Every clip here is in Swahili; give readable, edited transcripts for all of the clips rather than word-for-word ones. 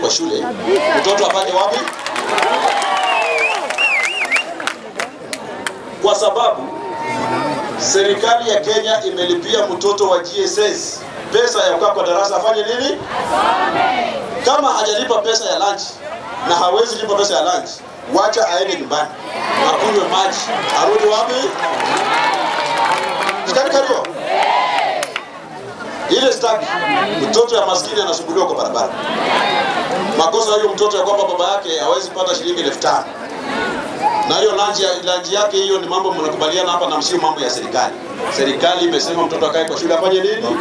kwa shule, mtoto afanye wapi? Kwa sababu serikali ya Kenya imelipia mtoto wa GSS pesa ya kukaa kwa darasa afanye nini? Asome. Kama hajalipa pesa ya lunch na hawezi lipa pesa ya lunch, wacha aende nyumbani, akunywe maji, arudi wapi? Karibu. Ile staki mtoto ya maskini anasumbuliwa kwa barabara. Makosa hiyo mtoto ya kwamba baba yake hawezi pata shilingi 5,000. Na hiyo lunch yake hiyo ni mambo mnakubaliana hapa na msio mambo ya serikali. Serikali imesema mtoto akae kwa shule afanye nini?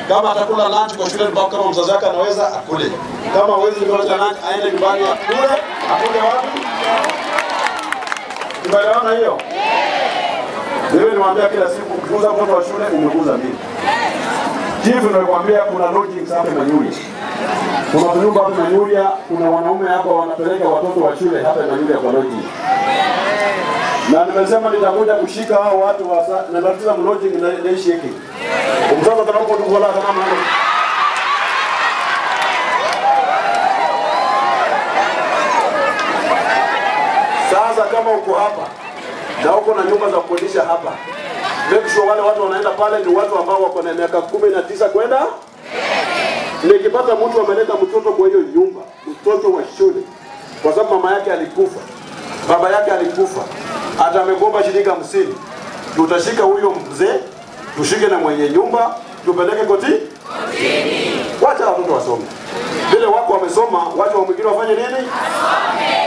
Kama atakula lunch kwa shule baba, kama mzazi wake anaweza akule. Kama hawezi kula lunch aende nyumbani akule, akule wapi? Tumeelewana hiyo? Mimi niwaambia kila siku kukuza mtoto wa shule umekuza mimi. Chief nilikwambia kuna lodgings hapa Manyuria. Kuna nyumba hapa Manyuria, kuna wanaume hapa wanapeleka watoto wa shule hapa Manyuria kwa lodging. Na nimesema nitakuja kushika hao watu wa na tatizo lodging na naishi hiki. Mzazi atakapo kudola kama mama. Sasa kama uko hapa na uko na nyumba za kukodisha hapa, make sure wale watu wanaenda pale ni watu ambao wako na miaka 19 kwenda. Nikipata mtu ameleta mtoto kwa hiyo nyumba, mtoto wa shule, kwa sababu mama yake alikufa, baba yake alikufa, hata amekomba shilingi 50, tutashika huyo mzee, tushike na mwenye nyumba, tupeleke kotini. Wacha watoto wasome. Vile wako wamesoma, wacha wa mwingine wafanye nini? Asome.